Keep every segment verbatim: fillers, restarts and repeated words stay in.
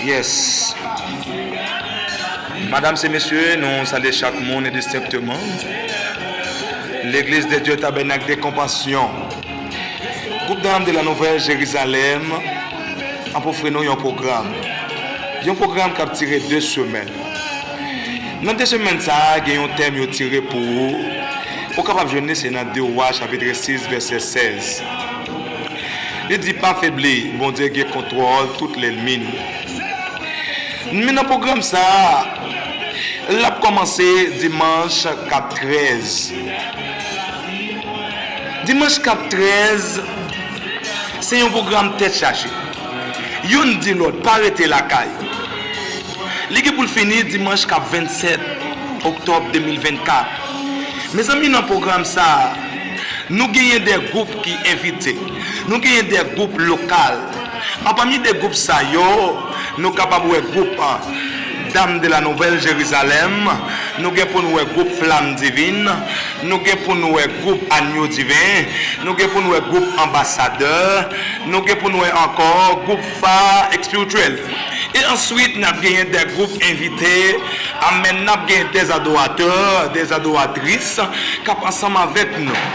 Yes. Madam e mesye, nou salye chak moun endistenkteman. Legliz de Dye Tabènak de Konpasyon. Gwoup Dam de la Nouvèl Jerizalèm ap ofri nou yon pwogram. Yon pwogram k ap dire de semèn. Nan de semèn sa a, gen yon tèm yo tire pou ou. Ou kapab jwenn li se nan de Wa chapit sis vèsè sèz. Li di, "Pa febli, Bondye gen kontwòl tout lènmi nou." Men nan pwogram sa a, l ap kòmanse dimanch k ap trèz. Dimanch k ap trèz, se yon pwogram tèt chaje. Youn di lòt, pa rete lakay. Li gen pou l fini dimanch k ap vennsèt oktòb de mil vennkat. Mezanmi, nan pwogram sa a, nou genyen de gwoup ki envite. Nou genyen de gwoup lokal. Anpami de gwoup sa yo, nou kapab wè gwoup, a, Dam de la Nouvèl Jerizalèm, nou gen pou n wè gwoup Flam Divin, nou gen pou n wè gwoup Anyo Diven, nou gen pou n wè gwoup Anbasadè, nou gen pou n wè ankò gwoup Fa Espirityèl. E answit, n ap genyen de gwoup envite, amèn, n ap genyen de adoratè, de adoratris k ap ansanm avèk nou.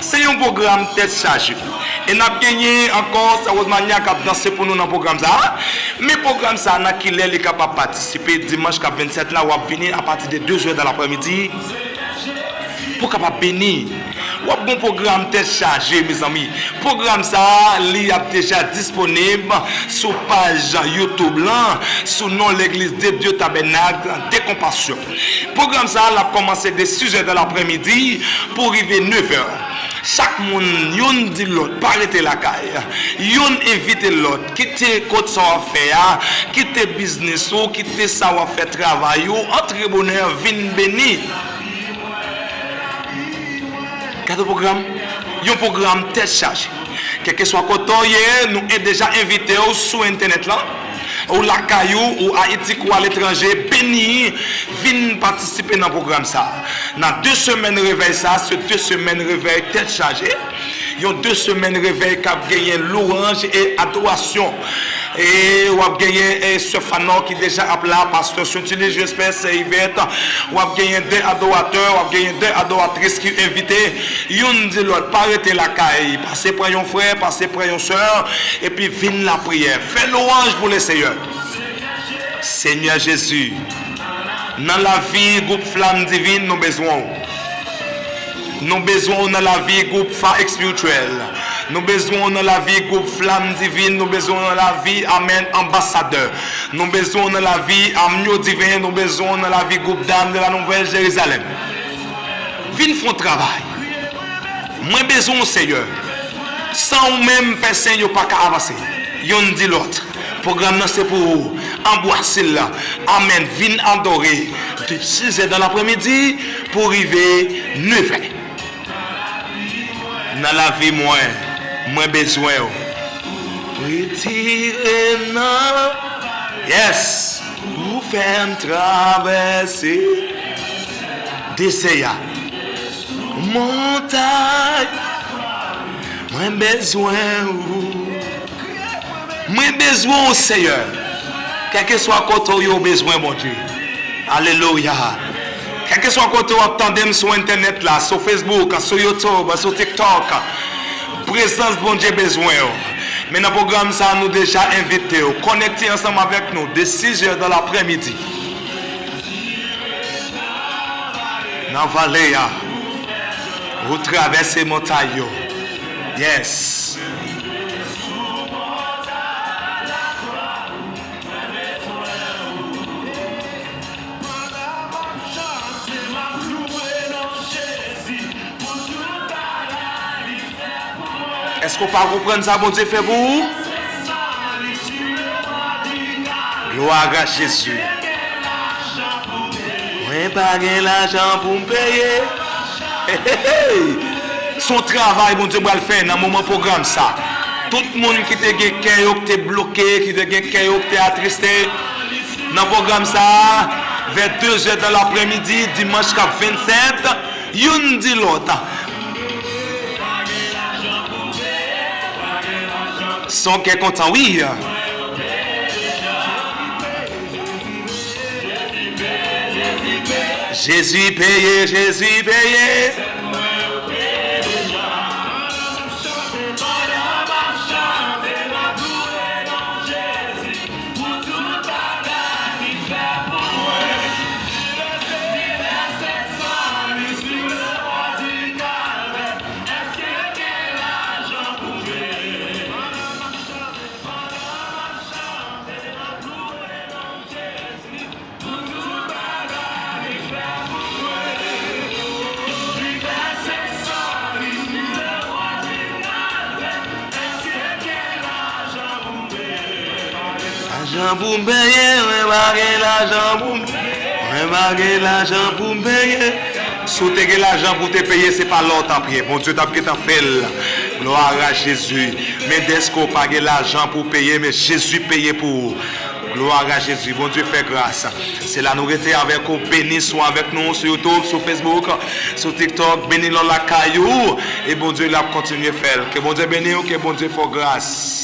Se yon pwogram tèt chaje. E n ap genyen ankò Sa Rosemania k ap danse pou nou nan pwogram sa a. Men pwogram sa a, nan kilè li kapab patisipe dimanch k ap vennsèt la, w ap vini apati de de zè dan laprèmidi pou w kapab beni. W ap gen yon pwogram tèt chaje, mezanmi. Pwogram sa a, li ap deja disponib sou paj YouTube lan, sou non Legliz de Dye Tabènak de Konpasyon. Pwogram sa a, l ap kòmanse de sis zè dan laprèmidi pou rive nevè. Chak moun, youn di lòt, pa rete lakay. Youn envite lòt, kite kot sa w ap fè a, kite biznis ou, kite sa w ap fè, travay ou, antre bonè, vin beni. Gade pwogram, yon pwogram tèt chaje. Kèlkeswa kote w ye, nou e deja envite w sou entènèt lan. Ou lakay ou, ou Ayiti, ou aletranje, beni, vin patisipe nan pwogram sa. Nan de semèn revèy sa, se de semèn revèy tèt chaje. Yon de semèn revèy k ap genyen louwanj e adorasyon. E w ap genyen, e, Sè Fanò ki deja ap la, pastè Sentili, jesper, sè Ivèt. W ap genyen de adoratè, w ap genyen de adoratris ki envite. Youn di lòt, pa rete lakay, pase pran yon frè, pase pran yon sè, epi vin lapriyè. Fè lwanj pou Leseyè. Senyè Jezi, nan lavi gwoup Flam Divin, nou bezwen w. Nou bezwen w nan lavi gwoup Fa Espirityèl. Nou bezwen w nan lavi gwoup Flam Divin. Nou bezwen w nan lavi, amèn, Anbasadè. Nou bezwen w nan lavi Anyo Diven. Nou bezwen w nan lavi gwoup Dam de la Nouvèl Jerizalèm. Vin fè yon travay. Mwen bezwen w, Seyè. San ou menm, pèsonn yo pa ka avanse. Youn di lòt. Pwogram nan se pou ou. Anbrase l. Amèn. Vin adore. De sis zè dan laprèmidi pou rive nevè. Nan lavi mwen, mwen bezwen w. Retire nan. Yes. Ou fè m travèse dezè a. Montay. Mwen bezwen ou. Mwen bezwen w, Seyè. Kèlkeswa kote w ye, w bezwen Bondye. Alelouya. Kèlkeswa kote w ap tande m sou entènèt la, sou Facebook, sou YouTube, sou TikTok, prezans Bondye bezwen w. Men nan pwogram sa, nou deja envite w. Konekte ansanm avèk nou de sis zè dan laprèmidi. Nan vale a, ou travèse montay yo. Yes. Èske w pa konprann sa Bondye fè pou ou? Glwa a Jezi. Mwen pa gen lajan pou m peye. Hey, hey, hey. Se yon travay Bondye pral fè nan moman pwogram sa. Tout moun ki te gen kè yo ki te bloke, ki te gen kè yo ki te atriste, nan pwogram sa a, vè de zè dan laprèmidi, dimanch k ap vennsèt, youn di lòt. Se yon kè kontan, wi. Jezi peye, Jezi peye. Lajan pou m peye, mwen pa gen lajan pou m. Mwen pa gen lajan pou m peye. Si w te gen lajan pou w te peye, se pa la w t ap ye. Bondye t ap gentan fè l. Glwa a Jezi. Men dèske w pa gen lajan pou w peye, men Jezi peye pou ou. Glwa a Jezi. Bondye fè gras. Se la nou rete avèk ou. Beni sou avèk nou sou YouTube, sou Facebook, sou TikTok. Beni lò lakay ou. E Bondye l ap kontinye fè l. Ke Bondye beni w, ke Bondye fè w gras.